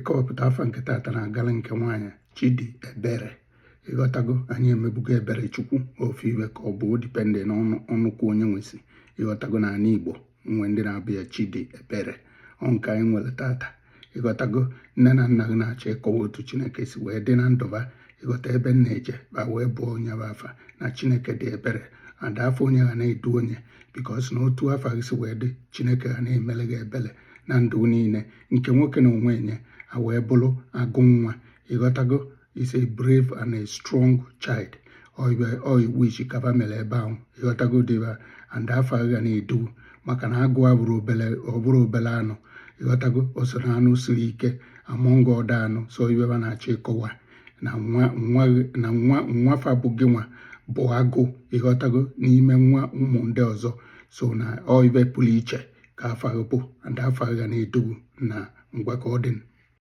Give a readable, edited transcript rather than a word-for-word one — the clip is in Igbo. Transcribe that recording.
Ịkọwapụta afa nke tata na-agala nke nwaanyị Chidi Ebere. Ịghọtago, anyị emebugo ebere Chukwu ofu iwe ka ọ bụ depend n'ọnụkwụ onye nwesi. Ịghọtago, na ala Igbo nwe ndị na-abụ ya Chidi Ebere. Ọ nke anyị nwere tata. Ịghọtago, nne na nna gị na-achọ ịkọwa otu Chineke si wee dị na ndụba. Ịghọta ebe m na-eje ba wee bụọ onye bụ afa na Chineke dị ebere and afọ onye ga na-edu onye, because na otu afa gị si wee dị, Chineke ga na-emele gị ebele na ndụ niile. Nke nwoke na onwe nye a wee bụrụ agụ nwa. Ịghọtago, is a brave and a strong child. Ọ iwu iji kaba mere ebe ahụ. Ịghọtago, dịba and afọ ga na-edu maka na agụ abụrụ obele, ọ bụrụ obele anụ. Ịghọtago, o so na anụ siri ike among other anụ. So ibe ba na-achọ ịkọwa na nwa nwa na nwa nwafa bụ gị nwa bụ agụ. Ịghọtago, n'ime nwa ụmụ ndị ọzọ. So na ọ ibe pụrụ iche ka afa gị bụ and afa gị ga na-edu na ngwa ka ọ dị.